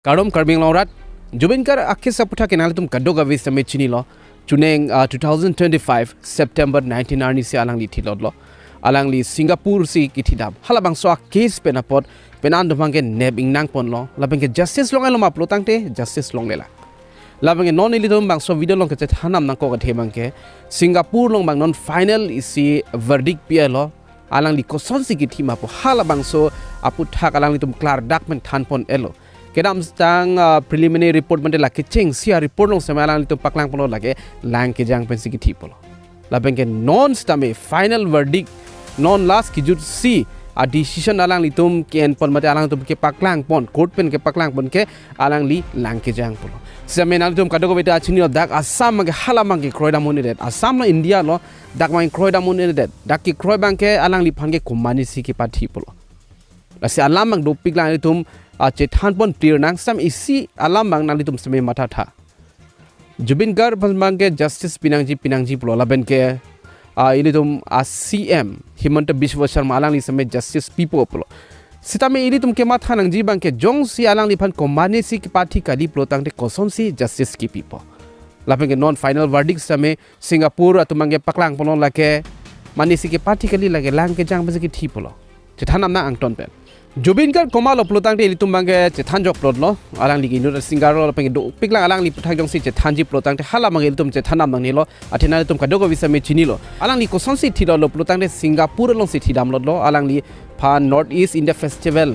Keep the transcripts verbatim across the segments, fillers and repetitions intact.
Kardom Karbi Anglong arat, Zubeen Garg a-case aputhak ke nanglitum kadokave sitame chinilo. Chuning, ah, two thousand twenty-five September nineteen arni si alangli thilotlo. Alangli Singapore si kithidam. Halabangso a-case pen apot penang atum abangke nep ingnang ponlo. Lapen ke justice long-elo ma pulotangte justice longlelang. Lapen ke non ilitum bangso video along kachethan nam nangkok athe abangke Singapore along abang non final isi verdict pi-elo. Alangli kosonsi kithi ma pu halabangso aputhak alanglitum klardak pen than pon-elo. Kedamtang, ah, preliminary report mate la kechengsi a-report along sitame alanglitum paklang ponlo lake lang kejang pensi kithi pulo. Lapen ke non sitame final verdict, non last kejutsi a-decision alanglitum ke-en pon mate alanglitum kepaklang pon, court pen kepaklang pon ke alangli lang kejang pulo. Sitame nanglitum kadokave ta chinilo, dak Assam abangke hala abangke kroidam un-edet. Assam lo India lo, dak abang kroidam un-edet. Dak kekroi abangke alangliphan ke komatnesi kepathi pulo. Lasi alam abang dopiklang, ilitum, ah, chethan pon clear nang, sitame isi alam abang nanglitum sitame mathatha. Zubeen Garg aphan abangke justice pinangji pinangji pulo lapen ke, ah, ilitum a-C M Himanta Biswa Sarma alangli sitame justice pipo pulo. Sitame ilitum kematha nangji abangke jongsi alangliphan komatnesi kepathi kali pulotangte kosonsi justice kipipo. Lapen ke non final verdict sitame Singapore atum abangke paklang ponlo lake, matnesi kepathi kali, lake lang kejang pensi kithi pulo. Chethan nam nang angton pen. Zubeen Garg komatlo pulotangte ilitum abangke chethan jok plotlo. Alangli ke inut singer lo, lapen ke dopiklang alangli aputhak jongsi chethanji pulotangte hala abangke ilitum chethan nam nangnelo. Athe nanglitum kadokave sitame chinilo. Alangli kosonsi thilotlo pulotangte Singapore alongsi thidamlotlo. Alangliphan North East India Festival,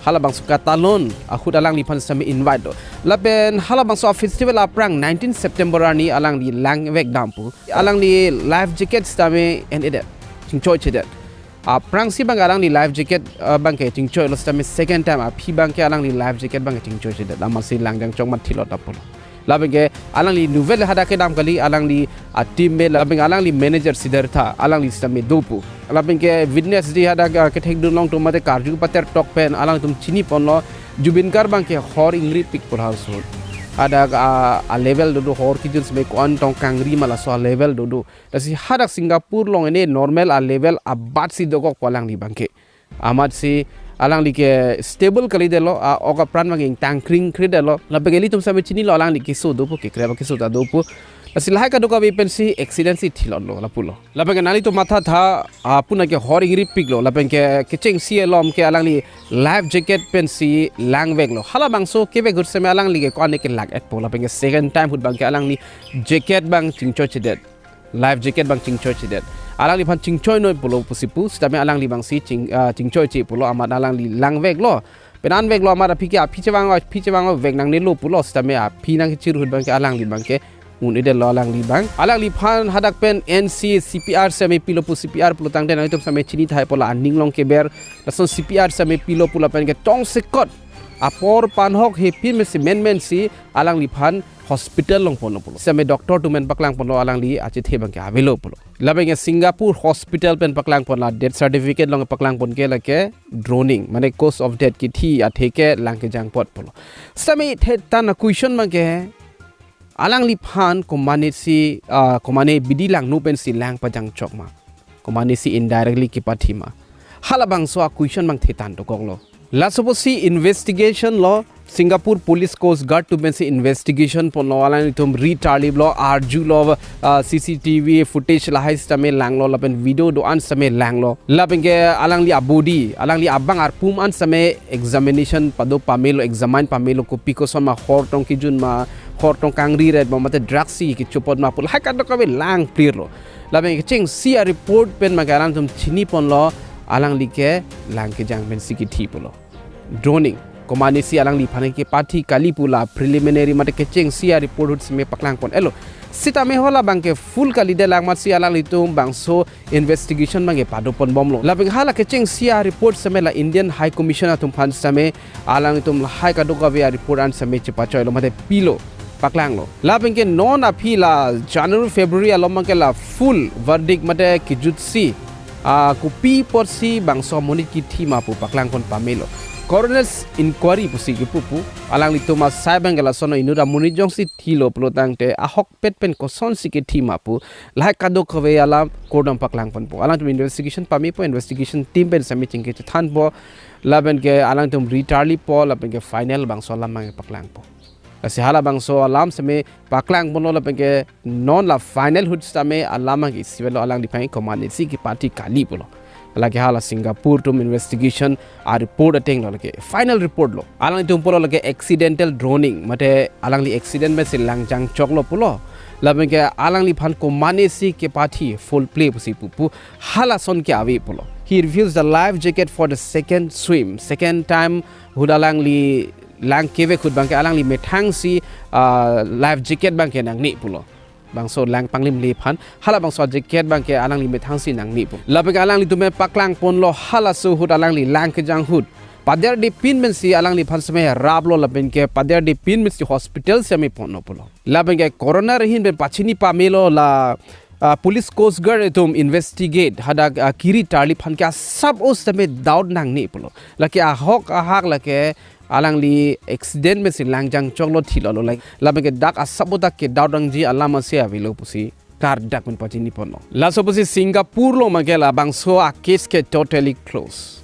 halabangso katalon ahut alangliphan sitame invite lo. Lapen halabangso a-festival aphrang nineteen September arni alangli langvek dam pu. Alangli life jacket sitame en-edet, chingchoichedet. Aphrangsi abangke alangli life jacket, ah, abangke chingchoilo, sitame second time aphi abangke alangli life jacket abangke chingchoichedet. Amatsi lang jangchok mat thilot apotlo. Lapen ke alangli inutvet le hadak kedam kali, alangli a-teammate, lapen ke alangli manager Siddhartha, alangli sitame do pu. Lapen ke witness di hadak, ah, kethekdun along atum mate karju pater tok pen alangtum chini ponlo, Zubeen Garg abangke hor ingripik pu hausun. Hadak, ah, a-level dodo, hor kejun sitame ko-an tong kangri ma laso a-level dodo. Lasi hadak Singapore along ene normal a-level abatsi dokok pu alangli abangke. Amatsi alangli ke stable kalidetlo, a-ok apran abangke ingtang kring kridetlo. Lapen ke ilitum sitame chinilo, alangli keso do pu, kekrep akeso ta do pu. Lasi lahai kadokave pensi accident si thilotlo lapulo. Lapen ke nanglitum mathatha, ah, puna ke hor ingripiklo, lapen ke kechengsi alom ke alangli life jacket pensi langveklo. Halabangso kevek ahut sitame alangli ke ko-an ke lak-etpo. Lapen ke second time ahut abangke alangli jacket abang chingchoichedet. Life jacket abang chingchoichedet. Alangliphan chingchoinoi pulo pusi pu, sitame alangli abangsi ching, ah, chingchoiche pulo, amat alangli langveklo. Penang veklo, amat aphi ke aphi chevang, aphi chevang vek nangnelo pulo, sitame aphi nangkechir ahut abangke alangli abangke un-edetlo alangli abang. Alangliphan hadak pen ensi C P R sitame pilo pu, C P R pulotangte nanglitum sitame chinithai pulo, aning along keber. Lason C P R sitame pilo pu lapen ke tongsekot apor panhok hepin mesi menmensi alangliphan hospital along ponlo pulo. Sitame doctor atum pen paklang ponlo alangli achethe abangke avelo pulo. Lapen ke Singapore hospital pen paklang pon, la death certificate along paklang pon ke lake drowning, mane cause of death, kithi athe ke lang kejang apot pulo. Sitame thetan a-question abangke, alangliphan komatnesi, ah, komane bidi langno pensi lang pajangchok ma, komatnesi indirectly kepathi ma, halabangso a-question abang thetan dokoklo. Laso pusi investigation lo, Singapore Police, Coast Guard atum pensi investigation ponlo, alanglitum ri tarliplo, arjulo, ah, C C T V footage lahai sitame langlo, lapen video do-an sitame langlo. Lapen ke alangli a-body, alangli abang arpum an sitame examination pado pamelo, examine pamelo, kopi koson ma, hor tong kejun ma, hor tong kangriret ma, mate drugs si kechopot ma pu lahai kadokave lang clear lo. Lapen kechengsi a-report pen abangke alangtum chini ponlo, alangli ke lang kejang pensi kithi pulo. Drowning, komatnesi alangliphan kepathi kali pu la preliminary mate kechengsi a-report ahut sitame paklang pon-elo. Sitame hala abangke full kalidet lang amatsi alanglitum bangso investigation abangke pado ponbomlo. Lapen hala kechengsi a-report sitame la Indian High Commission atum aphan sitame alangtum lahai kadokave a-report an sitame chepachoilo mate pilo, paklanglo. Lapen ke non aphi la January February along abangke la full verdict mate kejutsi, ah, kopi apotsi bangso amonit kithi ma pu paklang pon pamelo. Coroner's inquiry pusi kepu pu, alanglitum asai abangke lason inut amonit jongsi thilo pulotangte ahokpet pen kosonsi kithi ma pu lahai kadokave alam court along paklang ponpo. Alangtum investigation pamepo, investigation team pen sitame chingki chethanpo. Lapen ke alangtum ritarlipo, lapen ke final bangso alam abang paklangpo. Lasi halabangso alam sitame paklangponlo, lapen ke non la final ahut sitame alam abang isi avelo, alangliphan komatnesi kepathi kali pulo. Lake hala Singapore atum investigation a-report atenglo, lake final report lo. Alangtum pulo lake accidental drowning, mate alangli accident pensi langjang choklo pulo. Lapen ke alangliphan komatnesi kepathi, foul play pusi pupo, halason ke ave pulo. He refused the life jacket for the second swim. Second time ahut alangli lang kevek ahut abang ke alangli methangsi, ah, life jacket abang ke nangne pulo. Bangso lang panglimle aphan, halabangso jacket abang ke alangli methangsi nangne pu. Lapen ke alanglitum paklangponlo, halaso ahut alangli lang kejang ahut paderdepin pensi alangliphan sitame raplo, lapen ke paderdepin pensi hospital sitame ponlo pulo. Lapen ke coroner ahin pen pachini pamelo la, ah, police, Coast Guard atum investigate hadak, ah, keritarli aphan ke asap o sitame doubt nangne pulo. Lake ahok ahak lake alangli accident pensi langjang choklo thilolo, lake lapen ke dak asap o dak ke doubt nangji alam asi avelo pusi klardak pen pachiniponlo. Laso pusi Singapore along abang ke labangso a-case ke totally close.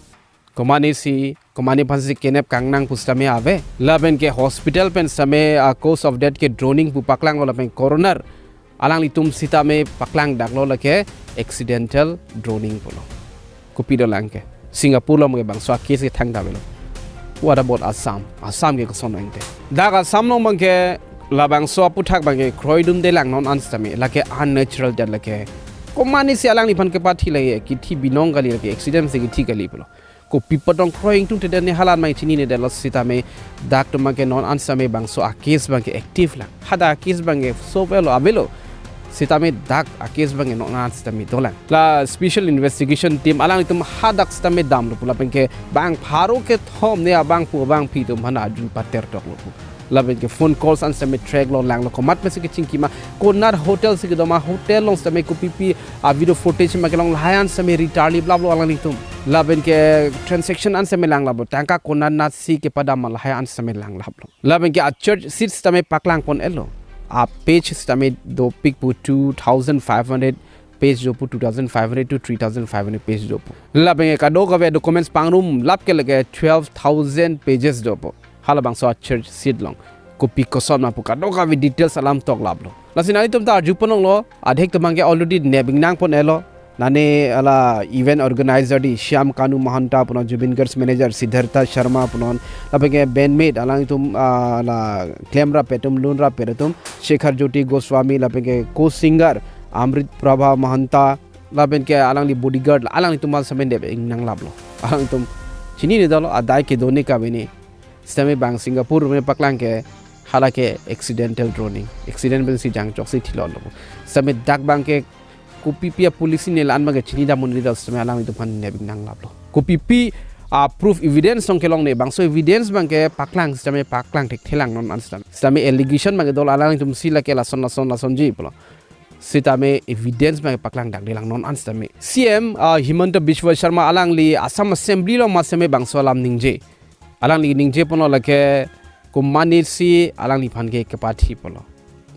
Komatnesi, komatne aphansi kenep kangnang pu sitame ave. Lapen ke hospital pen sitame, ah, cause of death ke drowning pu paklanglo, lapen coroner alanglitum sitame paklangdaklo lake accidental drowning pulo. Kopi dolang ke? Singapore along ke bangso a-case ke thangta avelo. What about Assam? Assam ke koson nangte? Dak Assam along abang ke labangso aputhak abang ke kroidundelang non an sitame, lake unnatural death lake. Komatnesi alangliphan kepathi lake, kithi binong kali lake, accident si kithi kali pulo. Kopi apot tong kroi ingtungte, ne hala abang chininedetlo sitame, dak atum abang ke non an sitame bangso a-case abang ke active lang. Hadak a-case abang ke solve lo avelo. Sitame dak a-case abang ke non an sitame dolang. La special investigation team alanglitum hadak sitame damlo pulo, lapen ke bang pharo kethom ne abangphu abangphi atum aphan arju pater toklo pu. Lapen ke phone calls an sitame track lo, langlo, komat pensi kechingki ma, konat hotel si kedo ma, hotel along sitame kopipi a-video footage ma kelong, lahai an sitame ritarliplaplo alanglitum. Lapen ke transaction an sitame langlaplo, tangka konat natsi kepadam ma, lahai an sitame langlaplo. Lapen ke a-charge sheet sitame paklangpon-etlo. A-page sitame dopik pu two thousand five hundred page do pu, two thousand five hundred to three thousand five hundred page do pu. Lapen ke kadokave documents pangrumlap ke lake twelve thousand pages do pu. Halabangso a-charge sheet along kopi koson ma pu kadokave details alam toklaplo. Lasi nanglitum ta arjupon longlo, adhek atum abang ke already nep ingnangpon-etlo. Nane hala event organizer di Shyam Kanu Mahanta punon, Zubeen Garg's manager Siddhartha Sharma punon, lapen ke bandmate alangtum, ah, la klemrap atum, lunrap atum, Shekhar Jyoti Goswami, lapen ke co-singer Amrit Prabha Mahanta, lapen ke alangli bodyguard, alanglitum aphan sitame nep ingnanglaplo. Alangtum chininedetlo, adai kedo ne kave ne. Sitame bang Singapore atum paklang ke hala ke accidental drowning, accident pensi jangchoksi thilolo. Sitame dak abang ke kopipi a-policy ne la-an abang ke chinidam un-edetlo, sitame alanglitum aphan nep ingnanglaplo. Kopipi a-proof, evidence along kelong ne, bangso evidence abang ke paklang, sitame paklang thekthelang non an sitame. Sitame allegation abang ke dolo, alanglitum si lake lason lason lasonji pulo. Sitame evidence abang ke paklangdakdelang non an sitame. C M, ah, Himanta Biswa Sarma alangli Assam Assembly along ma sitame bangso alam ningje. Alangli ningjeponlo lake komatnesi alangliphan ke kepathi pulo,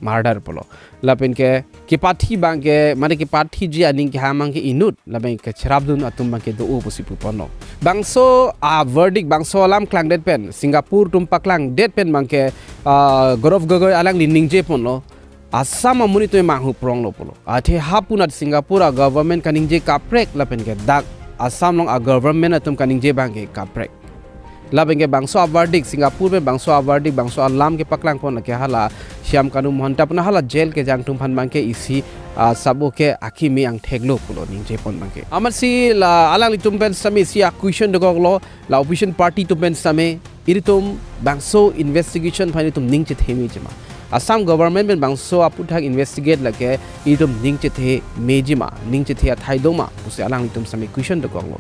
murder pulo. Lapen ke kepathi abang ke, mane kepathiji aning kehang abang ke inut, lapen ke cherapdun atum abang ke do-o pusi puponlo. Bangso a-verdict, bangso alam klangdet pen, Singapore atum paklangdet pen abang ke, ah, Gaurav Gogoi alangli ningjeponlo, Assam amonit atum manghu pronglo pulo. Athe hapunat Singapore a-government kaningje kaprek, lapen ke dak Assam along a-government atum kaningje abang ke kaprek. Lapen ke bangso a-verdict, Singapore pen bangso a-verdict, bangso alam kepaklangpon lake hala Shyam Kanu Mahanta punon, hala jail kejang atum aphan abang ke isi, ah, sabo ke akimi angtheklo pulo ningjepon abang ke. Amatsi la alanglitum pen sitame isi a-question dokoklo, la opposition party atum pen sitame, ilitum bangso investigation aphan ilitum ning chethe meji ma? Assam government pen bangso aputhak investigate lake ilitum ning chethe meji ma, ning chethe athai do ma pusi alanglitum sitame question dokoklo.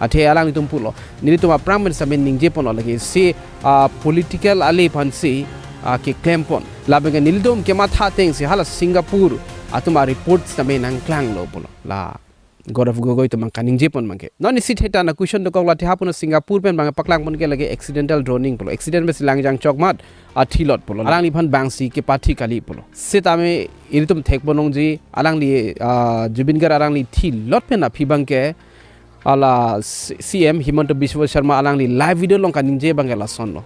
Athe alanglitum pulo, nelitum aphrang pen sitame ningjeponlo lake isi, ah, political ale aphansi, ah, keklempon. Lapen ke nelitum kematha atengsi hala Singapore atum a-report sitame nangklanglo pulo. La Gaurav Gogoi atum abang kaningjepon abang ke. Non isi theta na question dokoklo, athe hapunat Singapore pen abang paklangpon ke lake accidental drowning pulo. Accident pensi langjang chok amat athilot pulo. Alangliphan bangsi kepathi kali pulo. Sitame ilitum thekpon longji, alangli, ah, Zubeen Garg alangli thilot pen aphi abang ke Hala C-, C M Himanta Biswa Sarma alangli live video along kaningje abangke lasonlo.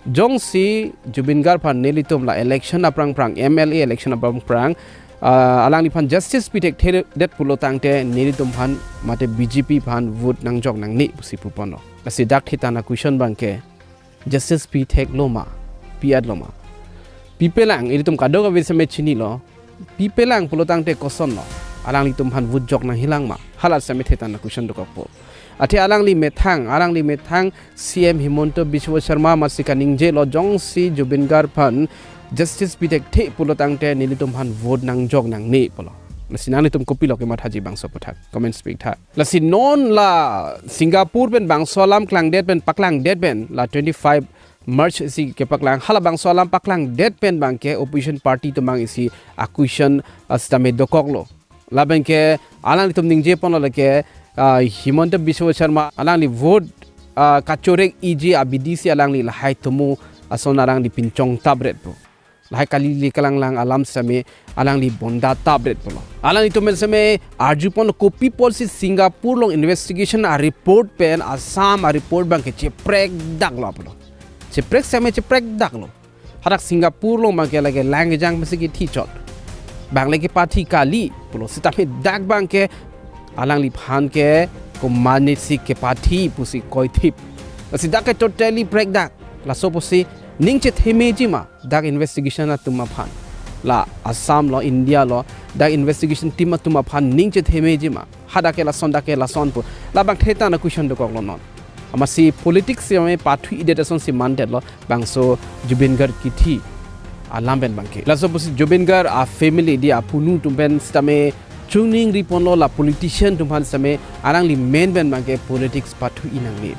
Jongsi Zubeen Garg aphan nelitum la election aphrang phrang, M L A election aphrang phrang, ah, alangliphan justice pi thekthedet pulo tangte nelitum aphan mate B J P aphan vote nangjok nangne pusi puponlo. Lasi dak thetan a-question abangke, justice pi theklo ma, pi-etlo ma? Pipelang, ilitum kadokave seme chinilo. Pipelang pulo tangte kosonlo? Alanglitum aphan vote jok nangjilang ma? Hala seme thetan a-question dokokpo. Athe alangli methang, alangli methang C M Himanta Biswa Sarma amatsi kaningjelo, jongsi Zubeen Garg aphan justice pi thekthe pulo tangte nelitum aphan vote nangjok nangne pulo. Lasi nanglitum kopilo kemathaji bangso aputhak, comments pi tha. Lasi non la Singapore pen bangso alam klangdet pen, paklangdet pen, la twenty-five March si kepaklang, hala bangso alam paklangdet pen abangke opposition party atum abang isi a-question, ah, sitame dokoklo. Labangke alanglitum ningjeponlo lake, ah, Himanta Biswa Sarma alangli vote, ah, kachorek-iji abidi si alangli lahai atomo ason alangli pinchong tapret pu. Lahai kali le kalanglang alam sitame alangli bonda tapret pulo. Alanglitum pen sitame arjupon kopi apotsi Singapore along investigation a-report pen Assam a-report abangke cheprekdaklo pulo. Cheprek sitame cheprekdaklo. Hadak Singapore along abangke lake lang kejang pensi kithi chot. Bang le kepathi kali pulo, sitame dak abangke alangliphan ke komatne si kepathi pusi koithip. Lasi dak ke totally prekdak. Laso pusi ning chethemeji ma dak investigation atum aphan? La Assam lo, India lo, dak investigation team atum aphan ning chethemeji ma? Hadak ke lason, dak ke lason pu. Labang thetan a-question dokoklo non. Amatsi politics sitame pathu-idet asonsi mandetlo bangso Zubeen Garg kithi alam pen abangke. Laso pusi Zubeen Garg a-family, di apunu atum pen sitame chungningriponlo, la politician atum aphan sitame alangli men pen abangke politics pathu-i nangne.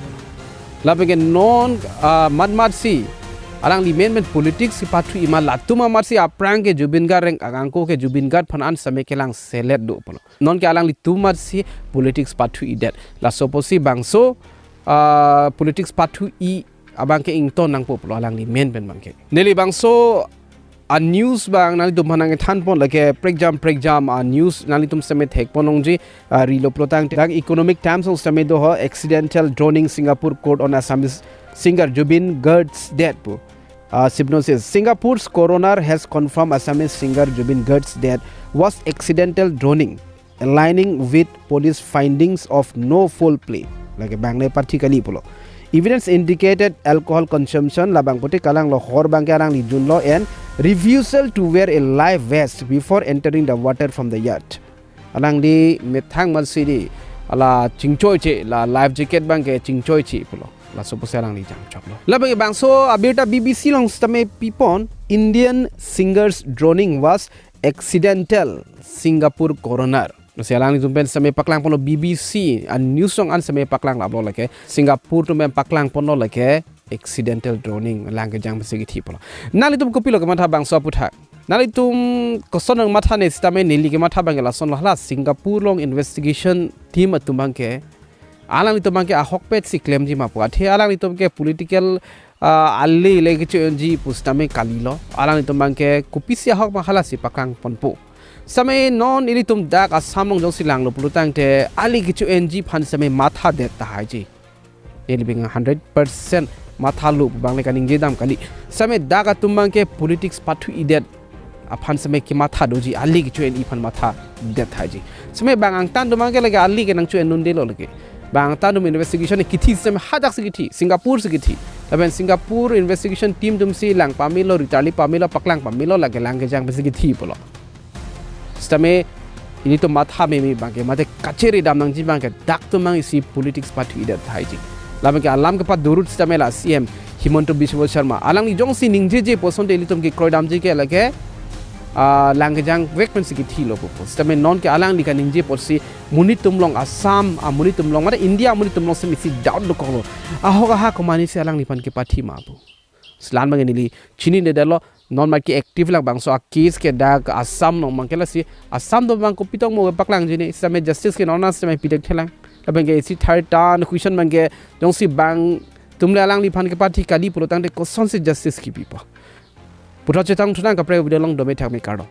Labangke non, ah, matmatsi alangli men pen politics kepathu-i ma, latum amatsi aphrang ke Zubeen Garg areng akangko ke Zubeen Garg aphan an sitame kelangselet do pulo. Non ke alanglitum amatsi politics pathu-idet. Laso pusi bangso, ah, politics pathu-i abangke ington nangpo pulo alangli men pen abangke. Neli bangso a-news abang nanglitum aphan nangkethanpon lake prekjam prekjam a-news nanglitum sitame thekpon longji, ah, rilo pulo tangte. Dak Economic Times along sitame do ho, "Accidental drowning, Singapore court on Assamese singer Zubeen Garg's death" pu. Ah, synopsis: Singapore's coroner has confirmed Assamese singer Zubeen Garg's death was accidental drowning, aligning with police findings of no foul play. Lake bang le pathi kali pulo. Evidence indicated alcohol consumption, labang pute kalanglo, hor abangke alangli junlo, and refusal to wear a life vest before entering the water from the yacht. Alangli methang amatsi di hala chingchoiche, la life jacket abangke chingchoiche pulo. Laso pusi alangli jangchoklo. Labang bangso abirta B B C along sitame pipon, "Indian singer's drowning was accidental, Singapore coroner." Lasi alanglitum pen sitame paklangponlo, B B C a-news along an sitame paklang laplo lake, Singapore atum pen paklangponlo lake accidental drowning, lang kejang pensi kithi pulo. Nanglitum kopilo kematha bangso aputhak? Nanglitum koson nangmatha ne sitame neli kematha abangke lasonlo, hala Singapore along investigation team atum abangke alanglitum abangke ahokpet si klemji ma pu? Athe alanglitum ke political, ah, ale le kecho-enji pu sitame kalilo. Alanglitum abangke kopisi ahok ma halasi paklangponpo. Sitame non ilitum dak Assam along jongsi langlo pulo tangte ale kecho-enji aphan sitame mathadet tahaiji. Neli bang hundred percent mathalo abang le kaningje dam kali. Sitame dak atum abangke politics pathu-idet aphan sitame kematha doji, ale kecho-en-i aphan mathadet haiji. Sitame bang angtan atum abangke lake ale ke nangcho-endundelo lake. Bang angtan atum investigation kithi sitame hadak si kithi, Singapore si kithi. Lapen Singapore investigation team atumsi lang pamelo, ritarli pamelo, paklang pamelo, lake lang kejang pensi kithi pulo. Sitame ilitum matha meme abangke, mate kachere dam nangji abangke, dak atum abang isi politics pathu-idet haiji. Labangke alam kepadurut sitame la C M Himanta Biswa Sarma alangli jongsi ningjeje pu asonte ilitum kekroidamji ke lake, ah, lang kejang vek pensi kithilo pupo. Sitame non ke alangli kaningje apotsi monit atum along, Assam amonit atum along, mate India amonit atum along sitame isi doubt dokoklo. Ahok aha komatne si alangliphan kepathi ma pu. Selam abang neli chininedetlo, non maki active lang bangso a-case ke dak Assam along abangke, lasi Assam atum abang kopi tong mo paklangji ne, sitame justice ke non an sitame pi thekthelang. Labangke isi third tan question abangke, jongsi bang atum le alangliphan kepathi kali pulo tangte kosonsi justice kipipo? Puthot chetong thunang, kaprek video along dome thakme, kardom.